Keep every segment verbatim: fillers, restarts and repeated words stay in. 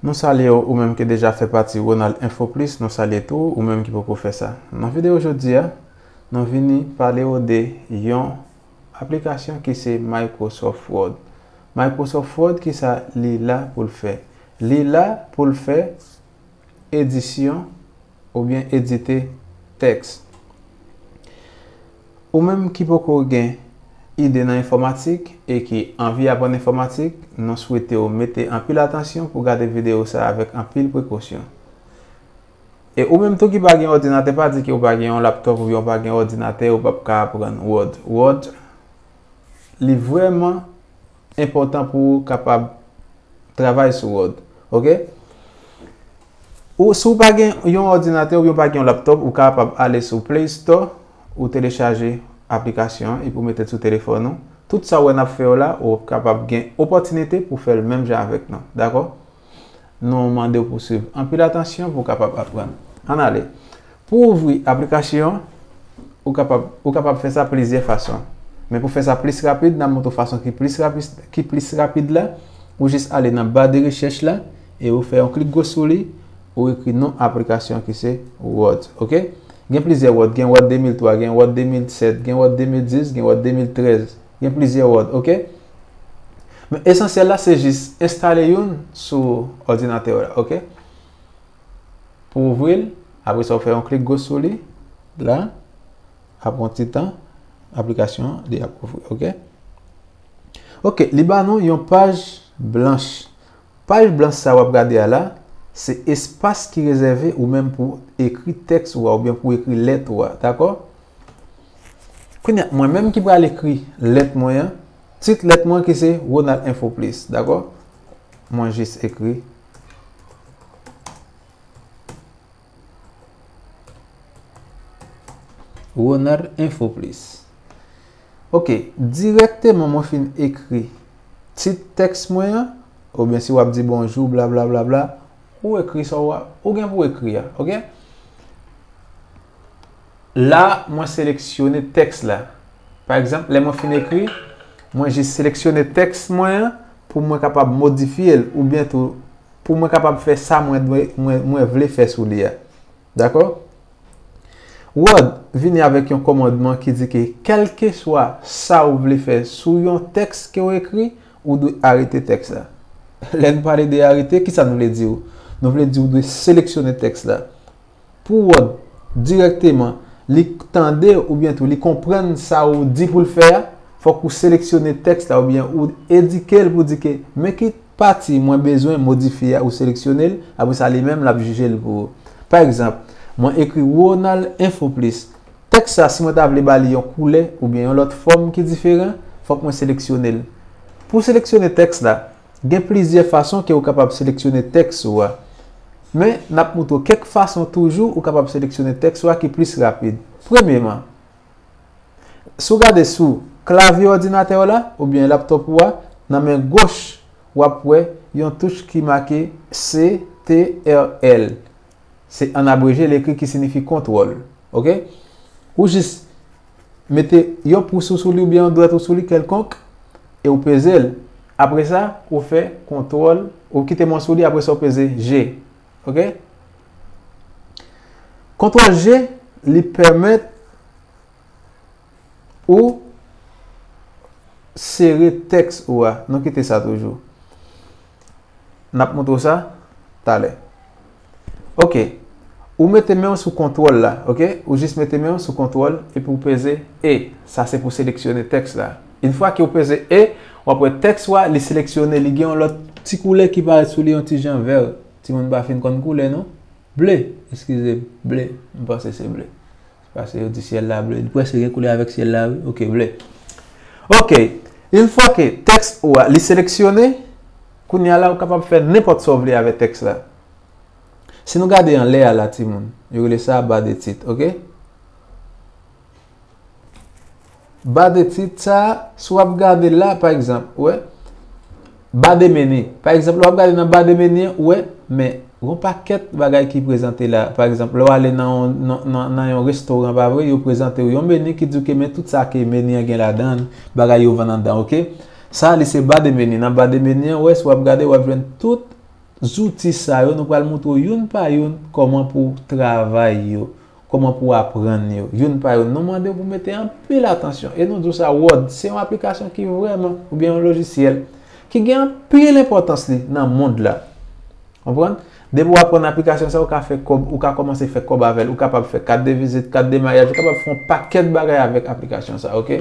Nou salye w, ou menm ki deja fè pati Ronald Info Plus, nou salye tou ou menm ki poko fè sa. Nan videyo jodi a, nou vini pale w de yon aplikasyon ki se Microsoft Word. Microsoft Word, kisa li la pou l fè? Li la pou l fè edisyon oubyen edite tèks. Ou menm ki poko gen ide nan enfòmatik e ki anvi aprann enfòmatik, nou swete w mete anpil atansyon pou gade videyo sa a avèk anpil prekosyon. E ou menm tou ki pa gen òdinatè, pa di ke w pa gen yon laptòp oubyen w pa gen òdinatè, ou p ap ka aprann Word. Word, li vrèman enpòtan pou w kapab travay sou Word. Oke? Ou, si w pa gen yon òdinatè oubyen w pa gen yon laptòp, ou kapab ale sou Play Store, ou telechaje aplikasyon an epi w mete l sou telefòn ou. Tout sa w wè n ap fè yo la, ou kapab gen opòtinite pou w fè l menm jan avèk nou. Dakò? Nou mande w pou w swiv anpil atansyon pou w kapab aprann. Ann ale. Pou w ouvri aplikasyon an, ou kapab, ou kapab fè sa plizyè fason. Men pou fè sa plis rapid, n ap montre w fason ki plis rapid, ki plis rapid la. Ou jis ale nan ba de rechèch la e ou fè yon klik gòch sou li, ou ekri non aplikasyon ki se Word, oke? Gen plizyè Word, gen Word de mil twa, gen Word de mil sèt, gen Word de mil dis, gen Word de mil trèz. Gen plizyè Word, oke? Men esansyèl la, se jis enstale youn sou òdinatè w la, oke? Pou ouvri l, apre sa, ou fè yon klik gòch sou li, la, apre yon ti tan, aplikasyon an, li ap ouvri, oke? Oke, li ba nou yon paj blanch. Paj blanch sa w ap gade a la, se espas ki rezève ou menm pou ekri tèks ou a oubyen pou ekri lèt ou a, dakò? Kounye a, mwen menm ki pral ekri lèt mwen an, tit lèt mwen ki se Ronald Info Plus, dakò? Mwen jis ekri Ronald Info Plus. Oke, dirèkteman mwen fin ekri tit tèks mwen an, oubyen si w ap di bonjou, bla, bla, bla, bla, ou ekri sa w a, ou gen pou w ekri a, oke? La, mwen seleksyone tèks la. Pa egzanp, lè mwen fin ekri, mwen jis seleksyone tèks mwen an pou mwen kapab modifye l, oubyen tou pou mwen kapab fè sa mwen dwe, mwen, mwen vle fè sou li a. Dakò? Word vini avèk yon kòmandman ki di ke kèlkeswa sa ou vle fè sou yon tèks ke w ekri, ou dwe arete tèks la. Lè n pale de arete, kisa n vle di w? Nou vle di w dwe seleksyone tèks la. Pou Word dirèkteman, li tande oubyen tou li konprann sa ou di pou l fè a, fòk ou seleksyone tèks la oubyen ou endike l pou di ke men ki pati mwen bezwen modifye a, ou seleksyone l, apre sa li menm l ap jije l pou ou. Pa egzanp, mwen ekri Ronald Info Plus. Tèks sa, si mwen ta vle ba li yon koulè oubyen yon lòt fòm ki diferan, fòk mwen seleksyone l. Pou seleksyone tèks la, gen plizyè fason ke ou kapab seleksyone tèks ou a. Men, n ap montre w kèk fason toujou ou kapab seleksyone tèks ou a ki plis rapid. Premyeman, si w gade sou klavye òdinatè w la oubyen laptòp ou a, nan men goch, w ap wè yon touch ki make C T R L. Se an abreje, l ekri ki siyifi kontwòl. Oke? Ou jis mete yon pous ou sou li oubyen yon dwèt ou sou li kèlkonk e ou peze l. Apre sa, ou fè kontwòl, ou kite men w sou li, apre sa ou peze G. Oke? Kontwòl G, li pèmèt ou sere tèks ou a. Nou kite sa toujou. N ap montre w sa talè. Oke. Ou mete men w sou kontwòl la, oke? Ou jis mete men w sou kontwòl epi ou peze E. Sa se pou seleksyone tèks la. Yon fwa ke ou peze E, w ap wè tèks ou a, li seleksyone, li gen yon lòt ti koulè ki parèt sou li, yon ti jan vè. Timoun pa fin konn koulè, non? Ble, eskize m, ble. M panse se ble. Paske yo di syèl la ble. Li prèske gen koulè avèk syèl la, wi. Oke, ble. Oke. Yon fwa ke tèks ou a, li seleksyone, kounye a la, ou kapab fè nenpòt sa w vle avèk tèks la. Si nou gade anlè a la, timoun, yo rele sa ba de tit, oke? Ba de tit sa, si w ap gade la, pa egzanp, ou wè, ba de meni. Pa egzanp, lè w ap gade nan ba de meni an, ou wè, men, yon pakèt bagay ki prezante la. Pa egzanp, lè w ale nan yon, nan, nan, nan yon restoran, pa vre, yo prezante w yon meni ki di w ke men tout sa ke meni an gen ladan l, bagay yo vann anndan, oke? Sa, li se ba de meni. Nan ba de meni an, ou wè, si w ap gade, w ap jwenn tout zouti sa yo, nou pral montre w youn pa youn kòman pou w travay yo, kòman pou w aprann yo, youn pa youn. Nou mande w pou w mete anpil atansyon. E nou di w sa, Word se yon aplikasyon ki vrèman, oubyen yon lojisyèl, ki gen anpil enpòtans li nan mond la. Konprann? Depi w aprann aplikasyon sa, ou ka fè kòb, ou ka kòmanse fè kòb avè l, ou kapab fè kat de vizit, kat de maryaj, ou kapab fè yon pakèt bagay avèk aplikasyon sa, oke?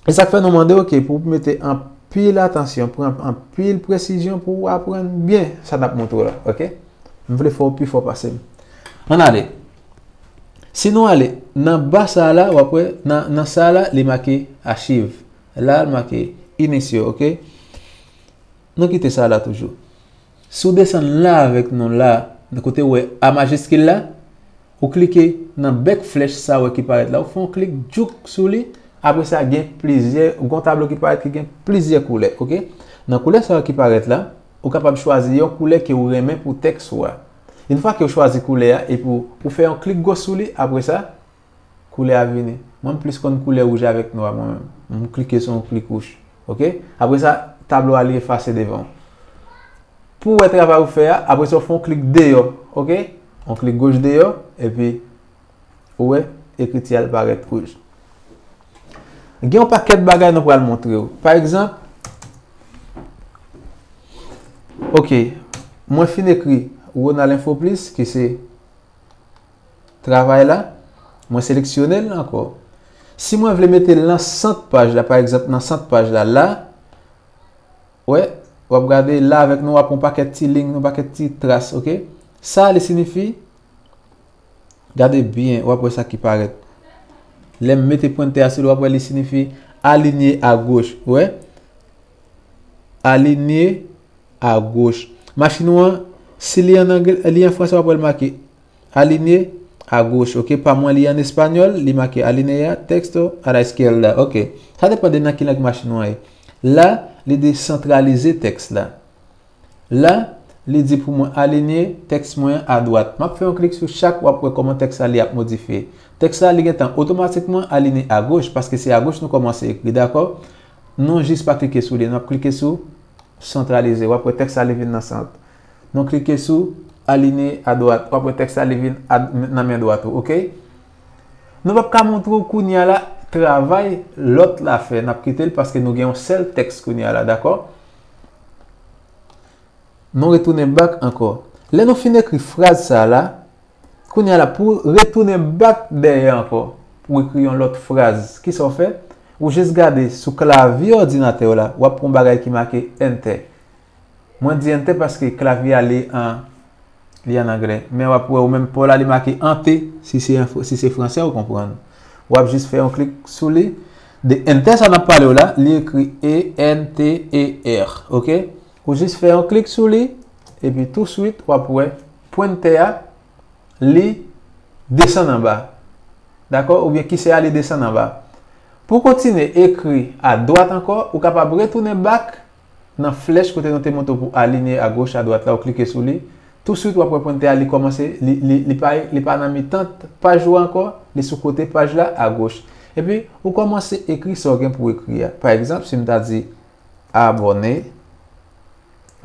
E sa k fè nou mande w, oke, pou w mete anpil atansyon, pran anpil presizyon pou w aprann byen sa n ap montre w la, oke? M vle fè w pi fò pase m. Ann ale. Si nou ale nan ba sa a la, w ap wè, nan, nan sa a la, li make achiv. La, l make inisye, oke? Nou kite sa la toujou. Si w desann la avèk nou la, kote w wè A majiskil la, ou klike nan bèk flèch sa w wè ki parèt la, ou fè yon klik djouk sou li, apre sa gen plizyè, gen yon tablo ki parèt ki gen plizyè koulè, oke? Nan koulè sa yo ki parèt la, ou kapab chwazi yon koulè ke w renmen pou tèks ou a. Yon fwa ke w chwazi koulè a, epi w, ou fè yon klik gòch sou li, apre sa, koulè a vini. Mwen, m plis konn koulè wouj avèk nwa, mwen menm. M klike sou yon klik wouj. Oke? Apre sa, tablo a li efase devan w. Pou w wè travay ou fè a, apre sa, w fè yon klik deyò. Oke? Yon klik gòch deyò, epi ou wè, ekriti a l parèt wouj. Gen yon pakèt bagay nou pral montre w. Pa egzanp, oke, mwen fin ekri Ronald Info Plus, ki se travay la, mwen seleksyone l ankò. Si mwen vle mete l nan sant paj la, pa egzanp, nan sant paj la, la, wè, w ap gade la avèk nou, w ap yon pakèt ti liy, yon pakèt ti tras, oke? Sa, li siyifi, gade byen, w ap wè sa ki parèt. Lè m mete pwentè a sou li, w ap wè li siyifi alinye a goch, wè? Alinye a goch. Machin ou an, si li an anglè, li an fransè, w ap wè l make alinye a goch, oke? Pa mwen, li an espanyòl, li make alinear texto a la izquierda, oke? Sa depann de nan ki lang machin ou an ye. La, li desantralize tèks la. La, li di pou mwen alinye tèks mwen an adwat. M ap fè yon klik sou chak, w ap wè kòman tèks la li ap modifye. Tèks la, li gentan otomatikman alinye agoch, paske se agoch nou kòmanse ekri, dakò? Nou jis pa klike sou li, n ap klike sou santralize. W ap wè tèks la, li vin nan sant. Nou klike sou alinye adwat. W ap wè tèks la, li vin ad-, nan men dwat ou, oke? Nou p ap ka montre w kounye a la travay lòt la fè. N ap kite l paske nou gen yon sèl tèks kounye a la, dakò? Nou retounen back ankò. Lè nou fin ekri fraz sa a la, kounye a la, pou w retounen back dèyè ankò, pou w ekri yon lòt fraz, kisa w fè? Ou jis gade sou klavye òdinatè w la, w ap pran yon bagay ki make Enter. Mwen di Enter paske klavye a li an, li an anglè. Men w ap wè ou menm pa w la, li make Enter, si se, si se fransè ou konprann. W ap jis fè yon klik sou li. De Enter sa n ap pale w la, li ekri E N T E R, oke? Ou jis fè yon klik sou li, epi touswit w ap wè pwentè a, li desann anba. Dakò? Oubyen kise a li desann anba. Pou w kontinye ekri adwat ankò, ou kapab retounen back nan flèch kote nou te montre w pou alinye agoch, adwat la, ou klike sou li. Touswit w ap wè pwentè a, li kòmanse, li, li, li pa, li pa nan mitan paj ou ankò, li sou kote paj la, agoch. Epi, ou kòmanse ekri sa w gen pou w ekri a. Pa egzanp, si m ta di abòne,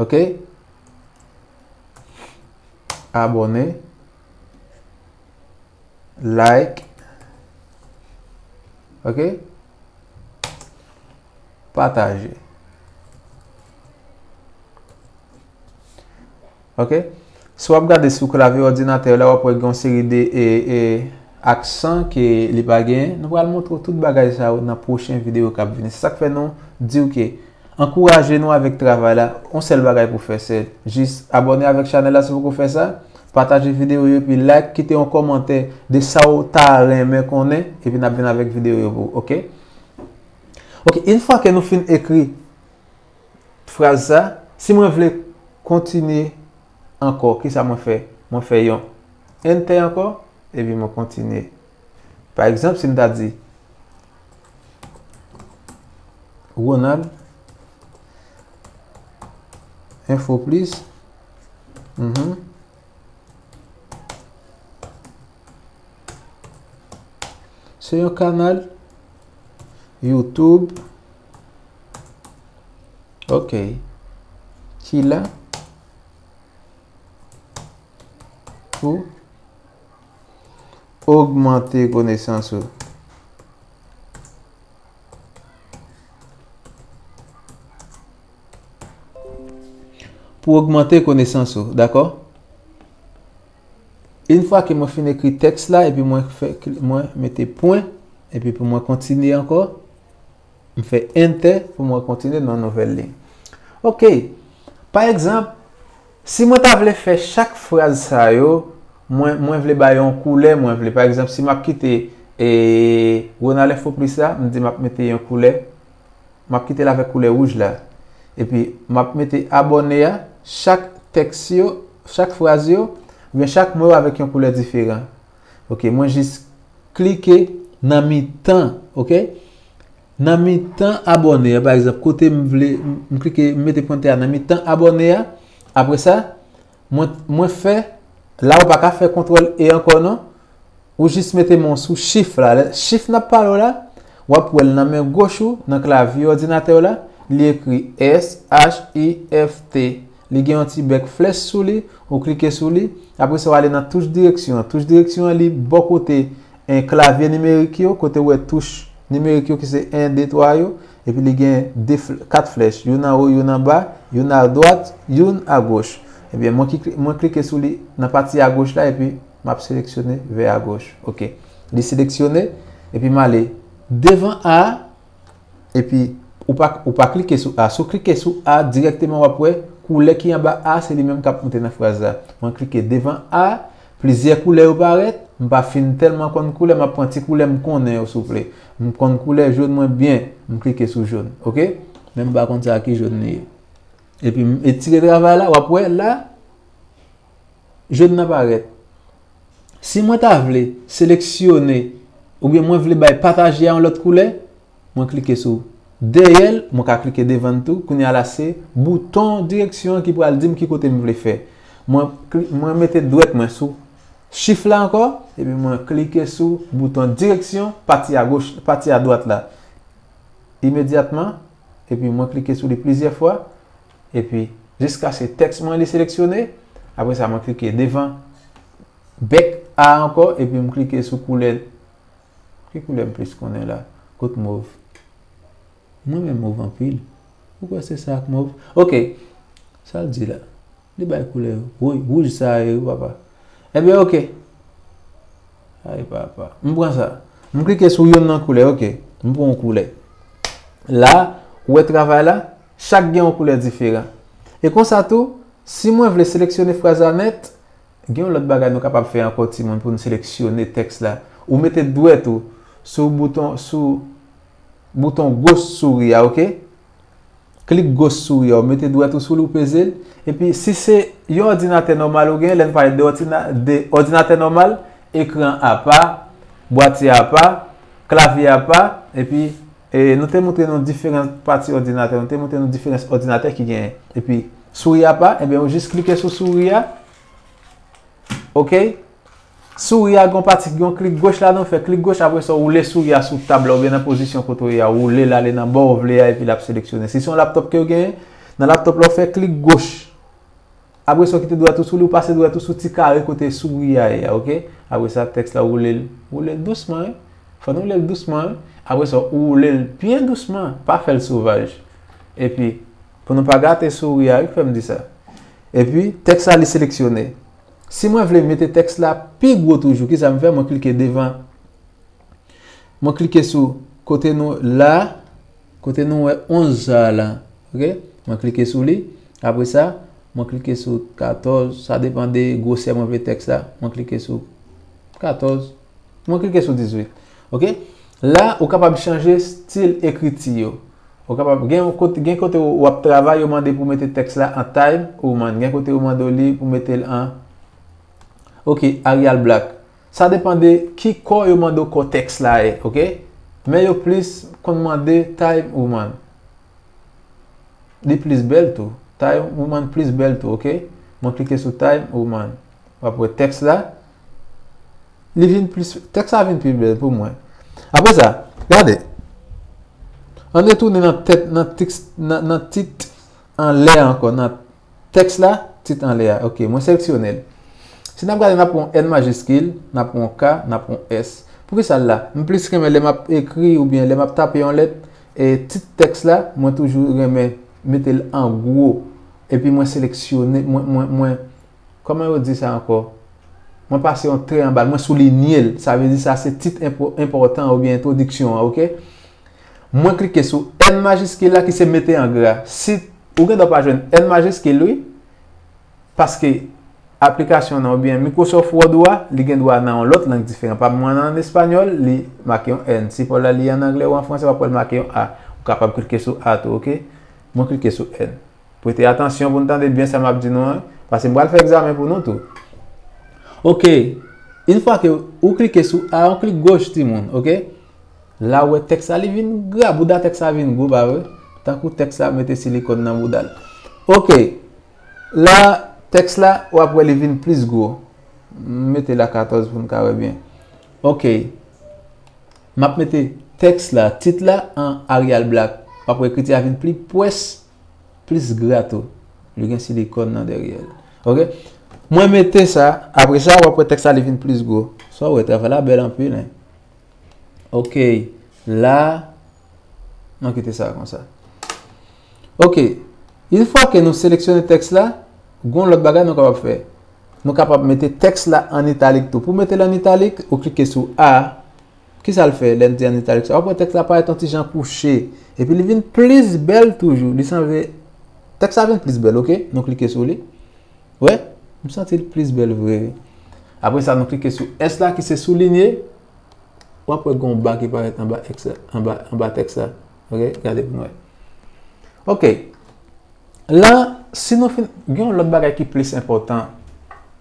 oke? Abòne, like, oke? Pataje. Oke? Si w ap gade sou klavye òdinatè la, w ap wè gen yon seri de, e, e, aksan ke li pa genyen. Nou pral montre w tout bagay sa yo nan pwochen videyo k ap vini. Se sa k fè nou di w ke ankouraje nou avèk travay la. Yon sèl bagay pou w fè, se jis abòne avèk chanèl la si w poko fè sa. Pataje videyo yo, epi like, kite yon kòmantè de sa w ta renmen konnen, epi n ap vin avèk videyo yo pou ou, oke? Oke, yon fwa ke nou fin ekri fraz sa, si mwen vle kontinye ankò, kisa mwen fè? Mwen fè yon Enter ankò, epi mwen kontinye. Pa egzanp, si m ta di, Ronald, Info Plus, mhm. Se yon kanal YouTube. Ok. ki la pou ogmante konesans ou. Pou ogmante konesans ou, dakò? Yon fwa ke mwen fin ekri tèks la, epi mwen fè, mwen mete pwen, epi pou mwen kontinye ankò, m fè enter pou mwen kontinye nan nouvèl liy. Ok. Pa egzanp, si mwen ta vle fè chak fraz sa yo, mwen, mwen vle bay yon koulè, mwen vle, pa egzanp, si m ap kite, e, Ronald Info Plus la, m di m ap mete yon koulè, m ap kite l avèk koulè wouj la. Epi, m ap mete abòne a, chak tèks yo, chak fraz yo, oubyen chak mo yo avèk yon koulè diferan. Ok, mwen jis klike nan mitan, ok? Nan mitan abòne a, pa egzanp, kote m vle, m, m klike, m mete pwentè a nan mitan abòne a. Apre sa, mwen, mwen fè, la ou pa ka fè kontwòl E ankò non. Ou jis mete men w sou chif la. Lè chif n ap pale w la, w ap wè l nan men goch ou, nan klavye òdinatè w la, li ekri S H I F T. Li gen yon ti bèk flèch sou li, ou klike sou li. Apre sa, w ale nan touch direksyon an. Touch direksyon an, li bò kote, en, klavye nimerik yo, kote w wè touch nimerik yo ki se en, de, twa yo. Epi li gen de fl-, kat flèch, youn anwo, youn anba, youn adwat, youn agoch. Ebyen, mwen ki kli-, mwen klike sou li nan pati agoch la, epi m ap seleksyone vè agoch. Ok. Li seleksyone, epi m ale devan A, epi ou pa, ou pa klike sou A. Si w klike sou A, dirèkteman w ap wè koulè ki anba A, se li menm k ap moute nan fraz la. Mwen klike devan A, plizyè koulè yo parèt, m pa fin tèlman konn koulè, m ap pran ti koulè m konnen yo, souple. M konn koulè jòn mwen byen, m klike sou jòn, ok? Men m pa konn sa ki jòn li ye. Epi m etire travay la, w ap wè la, jòn nan parèt. Si mwen ta vle seleksyone, oubyen mwen vle bay pataje a yon lòt koulè, mwen klike sou dèyè l, mwen ka klike devan l tou. Kounye a la, se bouton direksyon an ki pral di m ki kote m vle fè. Mwen kli-, mwen mete dwèt mwen sou chif la ankò, epi mwen klike sou bouton direksyon, pati agoch, pati adwat la. Imedyatman, epi mwen klike sou li plizyè fwa, epi jiskaske tèks mwen li seleksyone. Apre sa, mwen klike devan bèk A ankò, epi m klike sou koulè. Ki koulè m plis konnen la? Kot mov? Mwen renmen mov anpil. Ou kwè se sa ak mov? Ok. Sa l di la? Li bay koulè wou-, wouj sa a, wi, papa. Ebyen, ok. Ay, papa. M pran sa. M klike sou youn nan koulè, ok. M pran yon koulè. La, ou wè travay la, chak gen yon koulè diferan. E konsa tou, si mwen vle seleksyone fraz la nèt, gen yon lòt bagay nou kapab fè ankò, timoun, pou n seleksyone tèks la. Ou mete dwèt ou sou bouton, sou bouton goch souri a, ok? Klik goch souri a, ou mete dwèt ou sou li, ou peze l. Epi, si se yon òdinatè nòmal ou gen, lè n pale de òdina-, de òdinatè nòmal, ekran apa, bwatye apa, klavye apa, epi, e, nou te montre nou diferan pati òdinatè, nou te montre nou diferans òdinatè ki genyen. Epi, souri apa, ebyen, ou jis klike sou souri a, ok? Souri a gen yon pati, gen yon klik goch ladan, ou fè klik goch, apre sa, ou woule souri a sou tab la, oubyen nan pozisyon kote w ye a, ou woule l ale nan bò w vle a, epi l ap seleksyone. Si se yon laptòp ke w genyen, nan laptòp la, ou fè klik goch. Apre sa, ou kite dwèt ou sou li, ou pase dwèt ou sou ti kare kote souri a ye a, ok? Apre sa, tèks la, ou woule l, woule l dousman, wi. Fò nou woule l dousman, wi. Apre sa, ou woule l byen dousman, pa fè l sovaj. Epi, pou nou pa gate souri a, wi, k fè m di sa. Epi, tèks la, li seleksyone. Si mwen vle mete tèks la pi gwo toujou, kisa m fè? Mwen klike devan. Mwen klike sou kote nou la, kote nou wè onz sa a la. Ok? Mwen klike sou li. Apre sa, mwen klike sou katòz. Sa depann de gwosè mwen vle tèks la. Mwen klike sou katòz. Mwen klike sou dizuit. Ok? La, ou kapab chanje stil ekriti yo. Ou kapab gen yon kote, gen kote w ap travay, yo mande pou mete tèks la an Time Roman. Gen kote yo mande w li pou mete l an, ok, Arial Black. Sa depann de ki kò yo mande w kò tèks la ye, ok? Men yo plis konn mande Time Roman. Li plis bèl tou. Time Roman plis bèl tou, ok? Mwen klike sou Time Roman. W ap wè tèks la. Li vin plis, tèks la vin pi bèl pou mwen. Apre sa, gade. Ann retounen nan tèt, nan tèks, nan, nan tit anlè ankò, nan tèks la, tit anlè a. Ok, mwen seleksyone l. Si n ap gade, n ap pran yon N majiskil, n ap pran yon K, n ap pran yon S. Poukisa l la? M plis renmen lè m ap ekri oubyen lè m ap tape yon lèt, e tit tèks la, mwen toujou renmen mete l an gwo. Epi mwen seleksyone, mwen, mwen, mwen, kòman yo di sa ankò? Mwen pase yon trè anba l, mwen soulinye l. Sa vle di sa se tit enpò-, enpòtan oubyen entwodiksyon an, ok? Mwen klike sou N majiskil la ki se mete an gra. Si ou gen dwa pa jwenn N majiskil, wi, paske aplikasyon nan oubyen Microsoft Word ou a, li gen dwa nan yon lòt lang diferan. Pa mwen an espanyòl, li make yon N. Si pa w la li an anglè ou an fransè, w ap wè l make yon A. Ou kapab klike sou A tou, ok? Mwen klike sou N. Prete atansyon pou n tande byen sa m ap di nou an, paske m pral fè egzamen pou nou tou. Ok, yon fwa ke ou klike sou A, yon klik goch, timoun, ok? La, ou wè tèks la, li vin gra, bouda tèks la vin gwo, pa vre? Tankou tèks la mete silikòn nan bouda l. Ok, la, tèks la, w ap wè li vin plis gwo. M mete la katòz pou n ka wè byen. Ok. M ap mete tèks la, tit la an Arial Black. W ap wè ekriti a vin pli pwès, plis gra tou. Li gen silikòn nan dèyè l. Ok? Mwen mete sa, apre sa, w ap wè tèks la li vin plis gwo. Sa w wè, travay la bèl anpil, en. Ok. La, nou kite sa konsa. Ok. Yon fwa ke nou seleksyone tèks la, gon lòt bagay nou kapab fè. Nou kapab mete tèks la an italik tou. Pou mete l an italik, ou klike sou A. Kisa l fè lè n di an italik sa? W ap wè tèks la parèt yon ti jan kouche. Epi li vin plis bèl toujou. Li sanble, tèks la vin plis bèl, ok? Nou klike sou li. Wè, m santi l plis bèl vre. Apre sa, nou klike sou S la ki se soulinye. W ap wè gen yon ba ki parèt anba X la, anba, anba tèks la. Ok, gade pou n wè. Ok. La, si nou fin, gen yon lòt bagay ki plis enpòtan,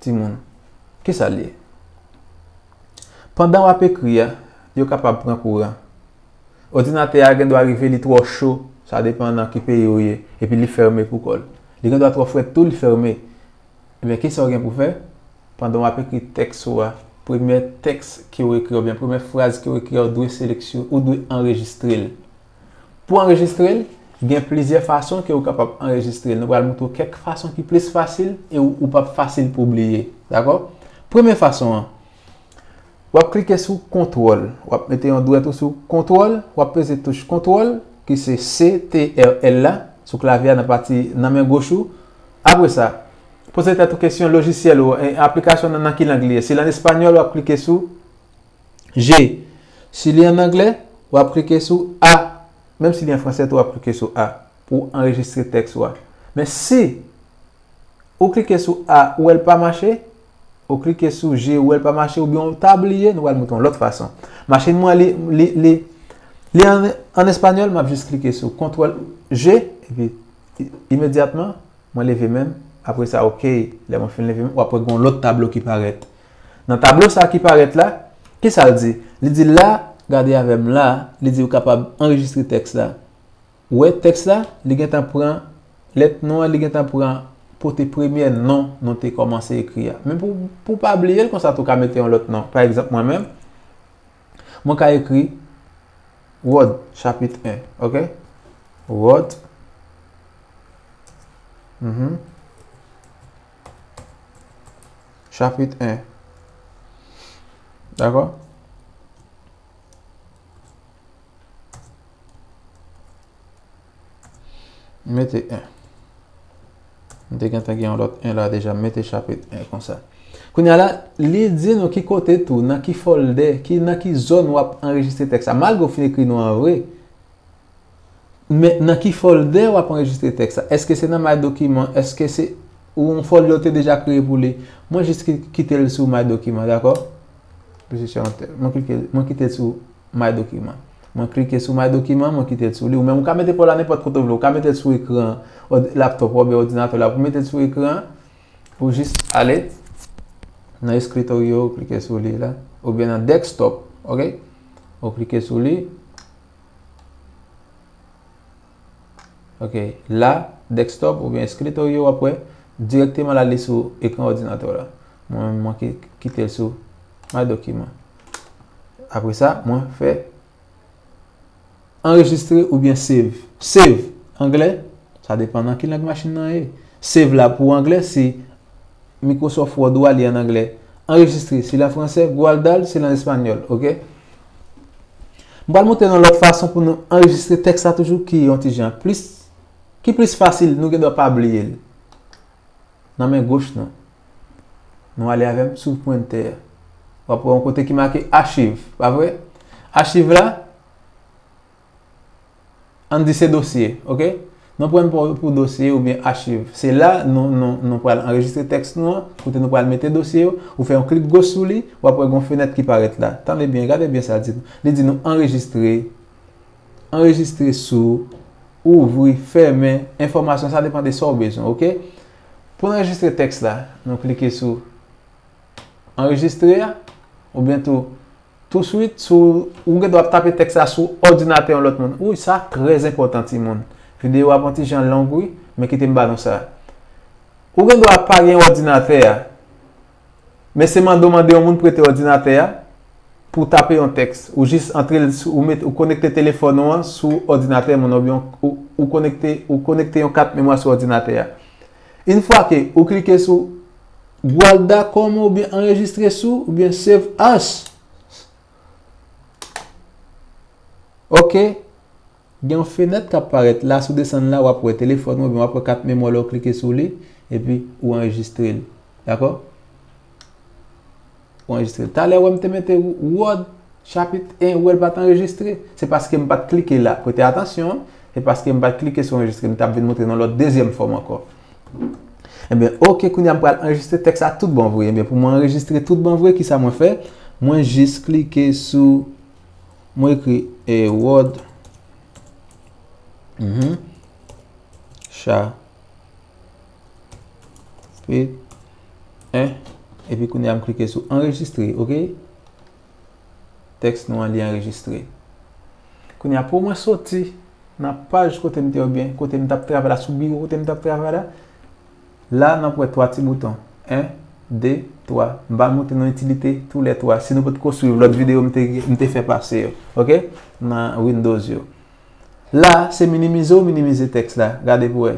timoun. Kisa l ye? Pandan w ap ekri a, yo kapab pran kouran. Òdinatè a gen dwa rive li twò cho, sa depann nan ki peyi ou ye, epi li fèmen pou kò l. Li gen dwa twò frèt tou, li fèmen. Ebyen, kisa w gen pou fè? Pandan w ap ekri tèks ou a, premyè tèks ke w ekri oubyen premyè fraz ke w ekri a, ou dwe seleksyon, ou dwe anrejistre l. Pou anrejistre l, gen plizyè fason ke ou kapab anrejistre l. Nou pral montre w kèk fason ki plis fasil e ou, ou p ap fasil pou bliye. Dakò? Premye fason an, w ap klike sou kontwòl. W ap mete yon dwèt ou sou kontwòl, w ap peze touch kontwòl, ki se C T R L la, sou klavye a nan pati nan men goch ou. Apre sa, poze tèt ou kesyon, lojisyèl ou, e, aplikasyon nan, nan ki lang li ye? Si l an espanyòl, w ap klike sou G. Si li an anglè, w ap klike sou A. Menm si li an fransè tou, w ap klike sou A pou anrejistre tèks ou a. Men si ou klike sou A, ou wè l pa mache, ou klike sou G, ou wè l pa mache, oubyen ou ta bliye, nou pral montre yon lòt fason. Machin mwen, li, li, li, li an, an espanyòl, m ap jis klike sou kontwòl G, epi i-, imedyatman, mwen leve men m. Apre sa, ok, lè mwen fin leve men m, w ap wè gen yon lòt tablo ki parèt. Nan tablo sa ki parèt la, kisa l di? Li di la, gade avè m la, li di ou kapab anrejistre tèks la. Ou wè tèks la, li gentan pran lèt non an, li gentan pran pote premyè non nou te kòmanse ekri a. Men pou, pou w pa bliye l konsa tou, w ka mete yon lòt non. Pa egzanp, mwen menm, mwen ka ekri Wòd, chapit en, ok? Wòd. Mhm. Chapit en. Dakò? Mete en. M te gentan gen yon lòt en la deja, m mete chapit en konsa. Kounye a la, li di nou ki kote tou, nan ki fòldè, ki, nan ki zòn w ap anrejistre tèks la. Malgre w fin ekri non an vre, men nan ki fòldè w ap anrejistre tèks la? Èske se nan My Document? Èske se ou yon fòldè w te deja kreye pou li? Mwen jis ki-, kite l sou My Document, dakò? Mwen klike, mwen kite l sou My Document. Mwen klike sou My Document, mwen kite l sou li. Ou menm ou ka mete pa w la nenpòt kote w vle. Ou ka mete l sou ekran òd-, laptòp ou oubyen òdinatè la. Pou mete l sou ekran, ou jis ale nan eskritorio, ou klike sou li la. Oubyen nan desktop, ok? Ou klike sou li. Ok, la, desktop oubyen eskritorio, w ap wè dirèkteman la li sou ekran òdinatè w la. Mwen, mwen ki-, kite l sou My Document. Apre sa, mwen fè anrejistre oubyen save. Save, anglè, sa depann nan ki lang machin nan ye. Save la pou anglè, se Microsoft Word ou a li an anglè. Anrejistre, se l an fransè, Guardar, se l an espanyòl, oke? M pral montre nou lòt fason pou nou anrejistre tèks la toujou ki yon ti jan plis, ki plis fasil, nou gen dwa pa bliye l. Nan men goch nou. Nou ale avè m sou pwentè a. W ap wè yon kote ki make achiv, pa vre? Achiv la, ann di se dosye, oke? Nou pran pou, pou dosye oubyen achiv. Se la nou, nou, nou pral anrejistre tèks nou an, kote nou pral mete dosye yo. Ou fè yon klik goch sou li, w ap wè gon fenèt ki parèt la. Tande byen, gade byen sa l di nou. Li di nou anrejistre, anrejistre sou, ouvri, fèmen, enfòmasyon, sa depann de sa w bezwen, oke? Pou n anrejistre tèks la, nou klike sou anrejistre a, oubyen tou, touswit, sou, ou gen dwa ap tape tèks la sou òdinatè yon lòt moun. Wi, sa trè enpòtan, timoun. Videyo a pran ti jan long, wi, men kite m ba nou sa. Ou gen dwa pa gen òdinatè a, men se mande w mande yon moun prete òdinatè a pou w tape yon tèks. Ou jis antre l sou, ou met, ou konekte telefòn ou an sou òdinatè moun nan, oubyen ou, ou konekte, ou konekte yon kat memwa sou òdinatè a. Yon fwa ke ou klike sou Guardar como oubyen anrejistre sou, oubyen save as. Oke. Gen yon fenèt k ap parèt la, si w desann la, w ap wè telefòn ou, oubyen w ap wè kat memwa lè w klike sou li, epi ou anrejistre l. Dakò? Ou anrejistre l. Talè, w wè m te mete Word, chapit en, ou wè l pa t anrejistre? Se paske m pa t klike la. Prete atansyon, se paske m pa t klike sou anrejistre. M t ap vin montre nou lòt dezyèm fòm ankò. Ebyen, oke, kounye a m pral anrejistre tèks la tout bon vre. Ebyen, pou mwen anrejistre tout bon vre, kisa mwen fè? Mwen jis klike sou, mwen ekri, e, Word. Mhm. Chapit en. Epi kounye a m klike sou anrejistre, oke? Tèks nou an li anrejistre. Kounye a pou mwen soti nan paj kote m te oubyen kote m t ap travay la, sou biwo kote m t ap travay la. La, n ap wè twa ti bouton. En, de, twa. M va montre nou itilite toulètwa. Si nou potko swiv lòt videyo m te, m te fè pase yo, oke? Nan Windows yo. La, se minimize ou minimize tèks la. Gade pou wè.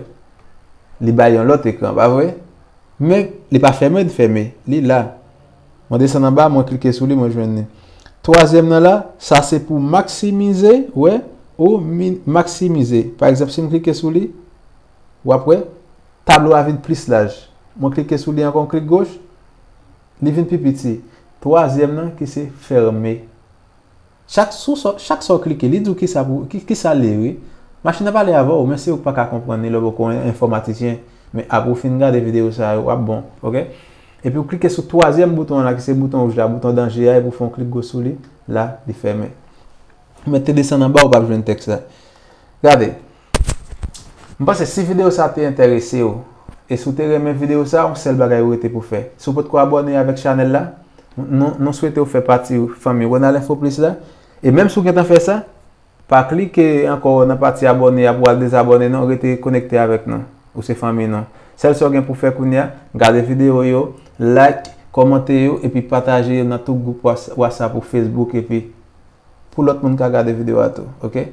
Li bay yon lòt ekran, pa vre? Men, li pa fèmen, li fèmen. Li la. Mwen desann anba, mwen klike sou li, mwen jwenn li. Twazyèm nan la, sa se pou maksimize, wè, ou min-, maksimize. Pa egzanp, si m klike sou li, w ap wè, tablo a vin plis laj. Mwen klike sou li ankò, klik goch, li vin pi piti. Twazyèm nan ki se fèmen. Chak sou sa, chak sa w klike, li di w kisa pou, ki, kisa l ye, wi. Machin nan pale avè w, men se ou k pa ka konprann li lè w poko enfòmatisyen. Men apre w fin gade videyo sa yo, w ap bon, oke? Epi w klike sou twazyèm bouton an la, ki se bouton wouj la, bouton danje a, epi w fè yon klik goch sou li, la, li fèmen. Ou mèt te desann anba, ou p ap jwenn tèks la. Gade. M panse si videyo sa te enterese w, e si w te renmen videyo sa, yon sèl bagay ou rete pou fè. Si w potko abòne avèk chanèl la, nou, nou swete w fè pati fanmi Ronald Info Plus la. E menm si w gentan fè sa, pa klike ankò nan pati abòne a pou w al dezabòne non, rete konekte avèk nou. Ou se fanmi nou. Sèl sa w gen pou fè kounye a, gade videyo yo, like, kòmante yo, epi pataje yo nan tout gwoup Whats-, WhatsApp ou Facebook, epi pou lòt moun ka gade videyo a tou, oke?